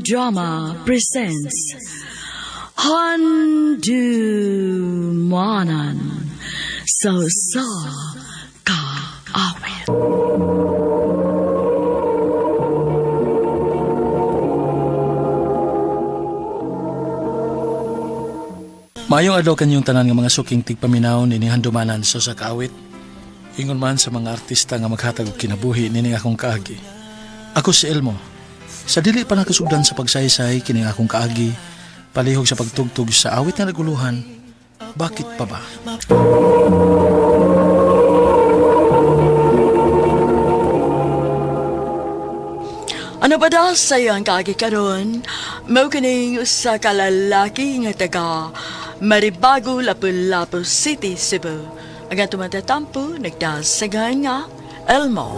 Drama presents Handumanan sa Usa Ka Awit. Maayong adlaw kanyong tanan nga mga suking tigpaminaw nining handumanan sa usa ka awit. Ingon man sa mga artista nga maghatag og kinabuhi nining akong kaagi. Ako si Elmo. Sa dili pa nakasugdan sa pagsaysay kining akong kaagi, palihog sa pagtugtog sa awit nga naguluhan, bakit pa ba? Ano ba daw sa'yo ang kaagi karon? Mao kining usa ka lalaki nga taga Maribago, Lapu-Lapu City, Cebu. Ang atong matatampo nagdasagan nga Elmo.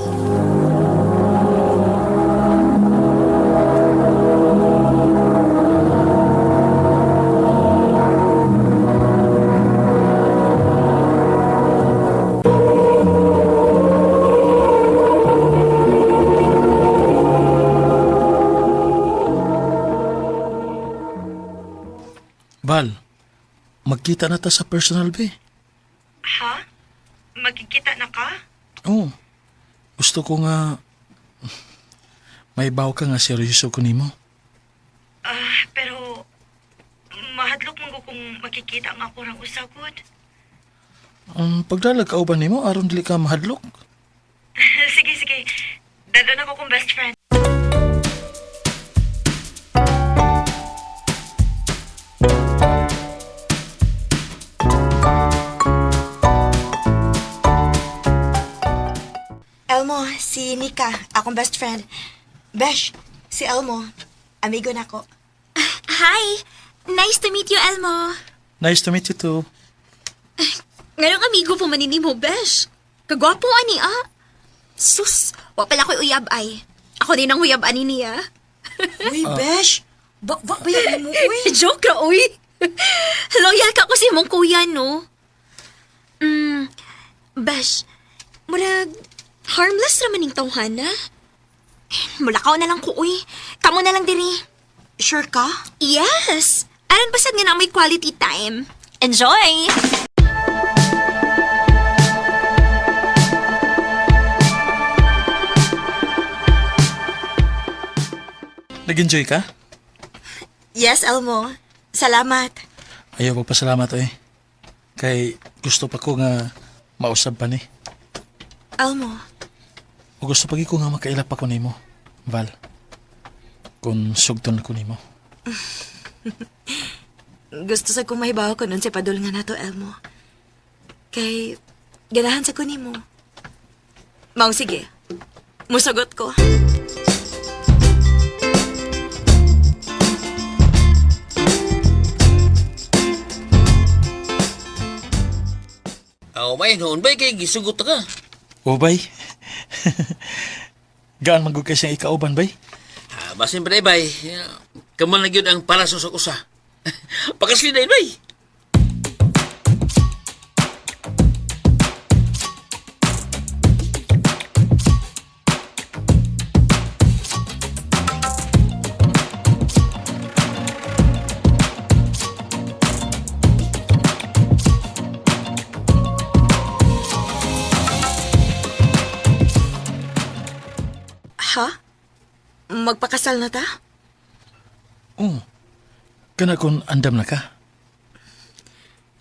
Val, magkita na ta sa personal be. Ha? Magkikita na ka? Oo. Gusto ko nga may baw ka nga seryoso ko nimo. Ah, pero mahadlok man ko kung makikita nga ako ng usagod. Pagdalag ka uban nimo aron dili ka mahadlok. Sige, sige. Dadon ako kong best friend. Elmo, si Nika, akong best friend. Besh, si Elmo, amigo nako. Hi! Nice to meet you, Elmo. Nice to meet you too. Nganong amigo po manini mo, Besh. Kagwapo ani ah. Sus, wa pala ko'y uyab ay. Ako din ang uyab ani niya. Uy, Besh, ba ba yan mo, uy? Joke ra, uy. Loyal ka ko sa imong kuya, no? Besh, murag harmless ra man ning tawhana. Mulakaw na lang ko, uy. Kamo na lang diri. Sure ka? Yes! Aron basad nga na may quality time. Enjoy! Nag-enjoy ka? Yes, Elmo. Salamat. Ayaw pagpasalamat eh. Kay gusto pa ko nga mausab pa ni. Elmo, O gusto pa ko nga makaila pa ko nimo, Val. Kung sugton ko nimo. Gusto sa kong mahibaw ko nun sa padul nga nato, Elmo. Kay, ganahan sa ko nimo. Maong sige, musagot ko. Aw, may noon ba kay gisugot ka? O bay. Gaan man gud kay siyang ikauban bay. Ah, basin pa bay. Kamo na gyud ang para sa usa. Pakasli na bay. Ha? Magpakasal na ta? Oo. Kana kung andam na ka.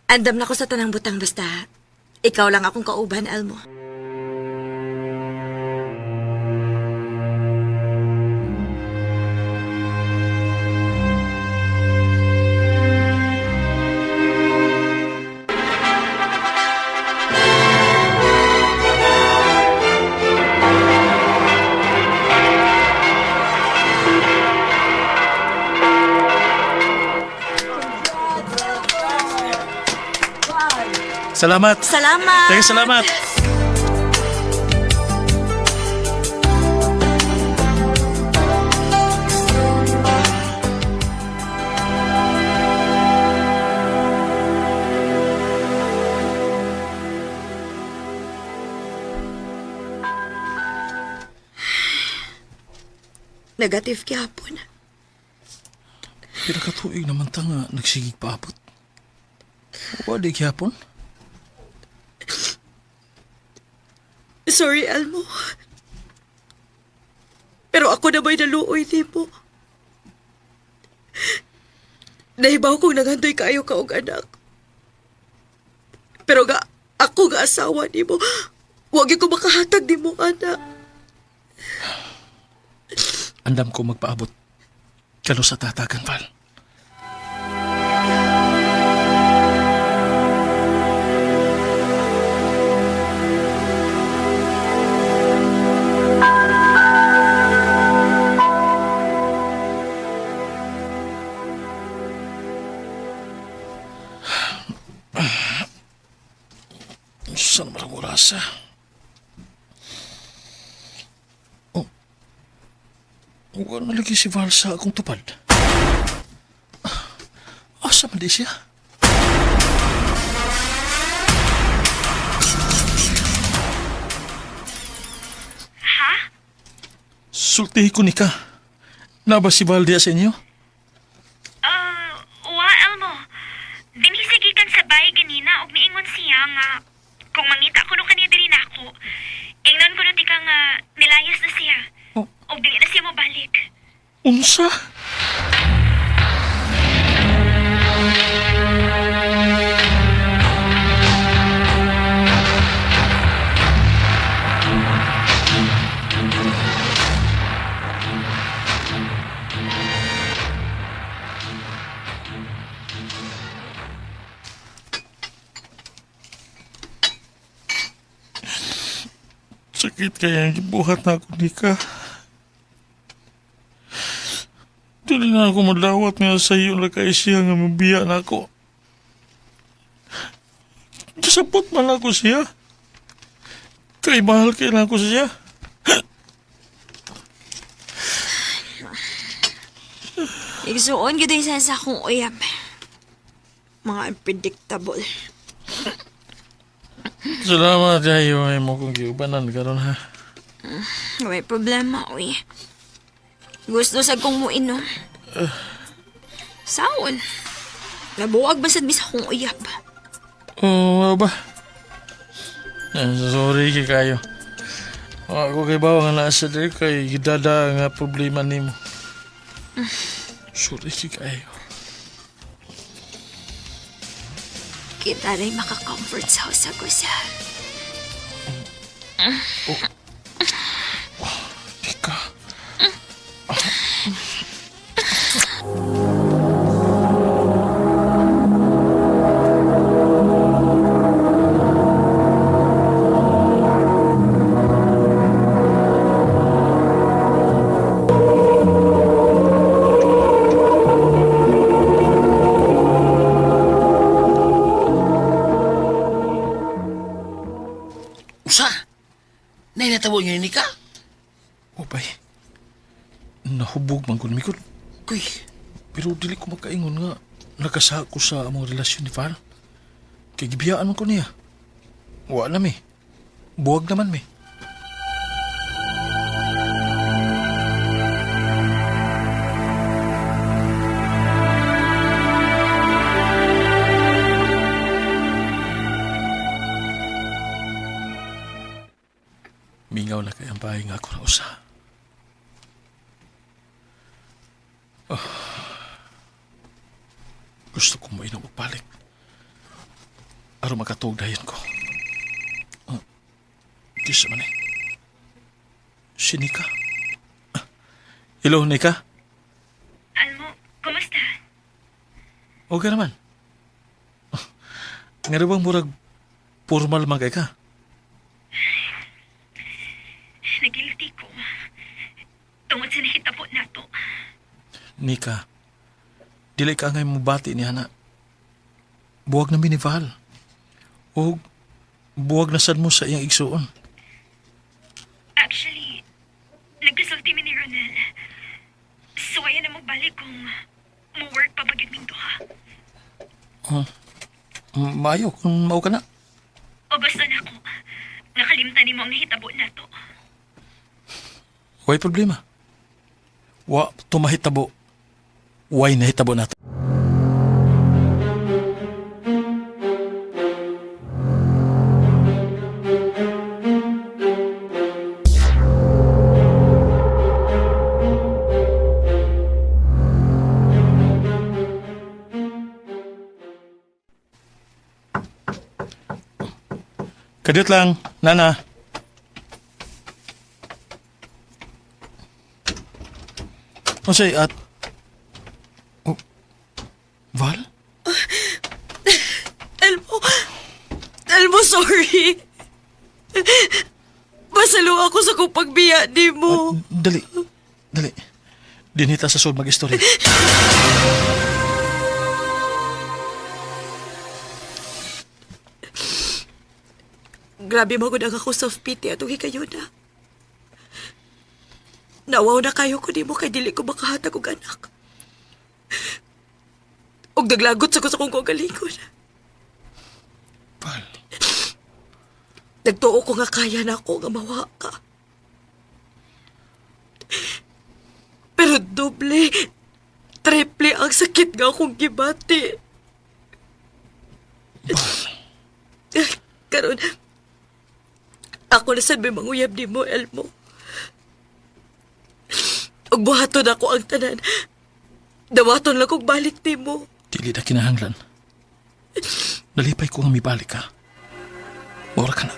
Andam na ko sa tanang butang basta. Ikaw lang akong kauban, Elmo. Salamat. Salamat! Thank salamat. Negative gyapon. Pila ka tuig naman ta nga nagsigig paabot. Wa di gihapon. Sorry, Elmo. Pero ako na ba'y naluoy di mo? Nahibaw kong naghandoy kaayo ka og anak. Pero ga, ako ga asawa ni mo. Huwag ko makahatag ni mo, anak. Andam ko magpaabot. Kano sa tatagan, Val. Saan naman ang oras, ah? Oh. Wala na lagi si Val sa akong tupad. Asa man di siya? Ha? Sultihi ko ni ka. Naba si Val diya sa inyo? Wa, Elmo. Dinhisigikan sa bahay ganina og niingon siya nga kung mangita kuno kaniya diri nako. Ingnon kuno ti ka nga nilayas na siya. Oh. Og dili na siya mobalik. Unsa? Sakit kaya ang gibuhat na ako ni ka. Dili na ako madawat nga sa iyo na kay siya nga mabiya na ako. Gisapot man ako siya. Kay mahal kay na ako siya. Igsuon gyud sa sa akong uyab. Mga unpredictable. Salamat kayo ay mo kong giubanan karon ha. May problema, uy. Gusto sa kong muinom. Saon? Nabuwag ba sad mis akong uyab? Oh, ano ba? Sorry kay kayo. Ako kay bawa nga nasa diri kay gidada nga problema nimo. Sorry kay kayo. Kita rin makakomfort sa usag-usa. Ika. Usa! Nay natabo niyo ni ka? Upay. Nahubog man kun mikot. Kuy, Pero dili ko makaingon nga nakasa ko sa among relasyon ni Val. Kay gibiyaan man ko niya. Wa na mi. Buwag naman mi. Mingaw na kay ang bahay nga ako na usa. Gusto kong mainom og balik. Aron makatuog dayon ko. Oh, kisa man eh. Si Nika. Ah, hello, Nika. Almo, kumusta? Okay naman. Ah, nga bang murag formal man kay ka? Nagilty ko. Tungod sa nahitabo nato. Nika, dili ka ngay mubati ni Hana. Buwag na minival. O buwag na sad mo sa iyang igsuon. Actually, nagkasulti mi ni Ronel. So ayan na magbalik kung mo-work pa ba gyud ming duha. Maayo kung mao ka na. O basta na ako. Nakalimtan nimo ang nahitabo nato. Way problema. Wa tumahitabo. Way nahitabo na to. Kadiyot lang, Nana. Unsay at... Oh, Val? Elmo, Elmo, sorry. Basalo ako sa kong pagbiya ni mo. Dali. Dali. Dinita sa sud mag-istorya. Grabe mo gud ang ako self-pity atong hikayuna. Nawaw na kayo ko nimo kay dili ko makahatag og anak. Og naglagot sa ko sa kong kaugalingon. Val, Nagtuo ko nga kaya na ako nga mawa ka. Pero doble, triple ang sakit nga akong gibati. Karon, ako na sad may manguyab ni mo, Elmo. Ug buhaton ako ang tanan. Dawaton lang kog balik ni mo. dili na kinahanglan. Nalipay ko nga mibalik ka. Mura ka na.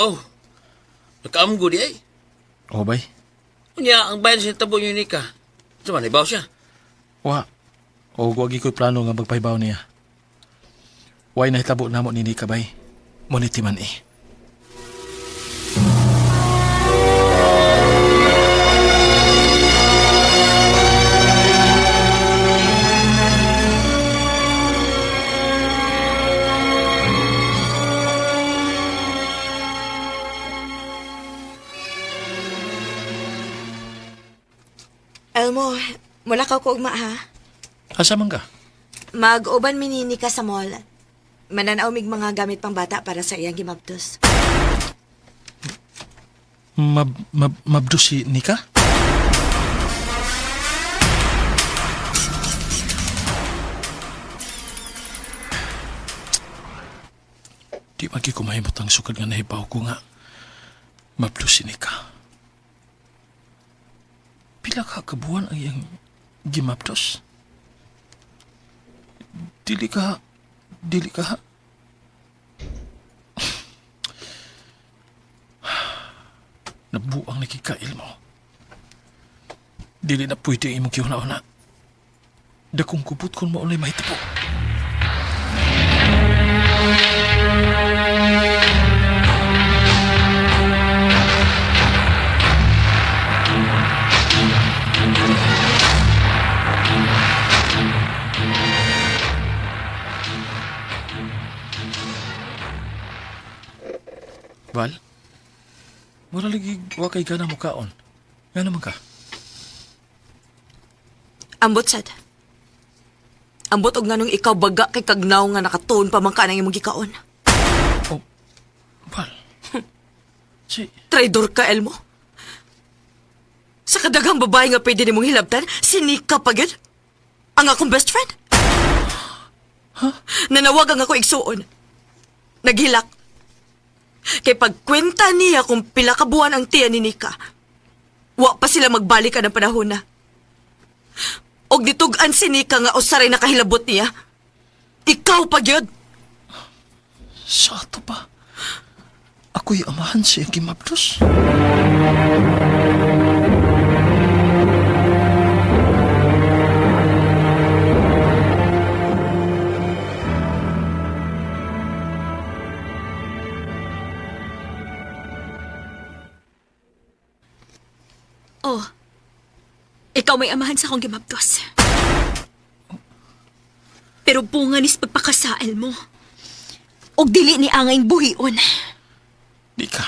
Oh, nakaamgo di ay. O bay? Unya, ang bayan sa tabo niyo ni ka. Sa man, ibaw siya. Wa. O wagi ko'y plano nga magpahibaw niya. Way nahitabo namo ni Nika bay. Muniti man eh. Elmo, mula ka ko ugma ha. Asa man ka? Mag-uban minini ka sa mall. Mananaw mig mga gamit pang bata para sa iyang gimabdos. Mab, mab, mabdo si Nika? Di magi ko mahimot ang sukad nga nahibaw ko nga. Mabdo si Nika. Pila ka kabuan ang iyang gimabdos? Dili ka, dili ka. Nabuang nakikail mo. Dili na pwede ang imong kihuna-una. Dakong kubot kung maulay mahitapo. Val? Mura lagi wa kay gana mukaon. Nga naman ka? Ambot sad. Ambot og nganong ikaw baga kay kagnaw nga nakatuon pa man ka ng imong gikaon. Oh, Val. Si, Traidor ka, Elmo. Sa kadaghang babae nga pwede nimong hilabtan, si Nika pa gyud. Ang akong best friend. Huh? Nanawag ang ako igsuon. Naghilak. Kay pagkwenta niya kung pila ka buwan ang tiya ni Nika, wa pa sila magbalik ng panahon na. Og ditug-an si Nika nga usaray nakahilabot niya. Ikaw pa gyud. sa ato pa. Ako'y amahan sa iyang gimabdos. Oh, ikaw may amahan sa akong gimabdos. Pero bunga nis pagpakasaal mo. Og dili ni angay buhion. Di ka.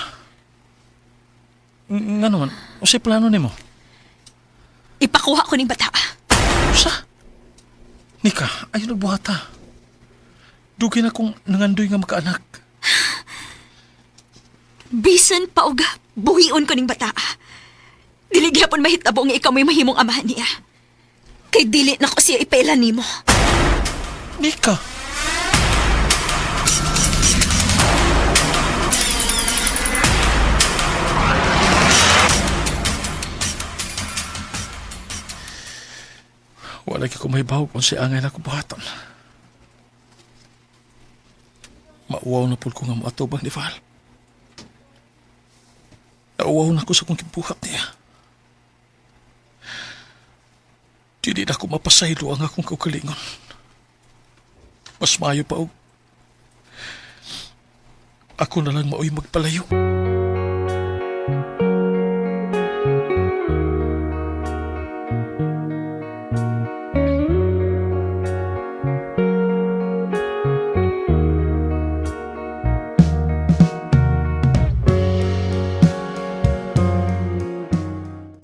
Nga naman, unsay plano nimo? Ipakuha ko ning bata. Usa? Nika, ayaw nagbuhata. Dugay na kong nangandoy nga makaanak. Bisan pa og buhion ko ning bata. Dili gyapon mahitabo nga ikaw may mahimong amahan niya. Kay dili na ko siya ipaila nimo. Nika! Wala ko mahibaw kung si angay na ko buhaton. Mauwaw na pul ko nga moatubang ni Val. Nauwaw na ko sa kong kibuhat niya. Dili na ko mapasaylo ang akong kaugalingon. Mas maayo pa og ako na lang maoy magpalayo.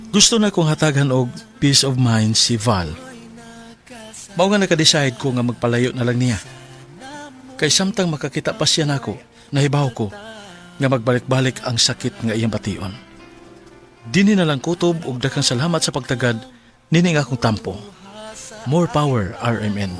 Gusto na kong hatagan og peace of mind si Val. Mao nga naka-decide ko nga magpalayo na lang niya. Kay samtang makakita pa siya nako, nahibaw ko nga magbalik-balik ang sakit nga iyang bation. Dini na lang kutob og daghang salamat sa pagtagad nining akong tampo. More power, RMN.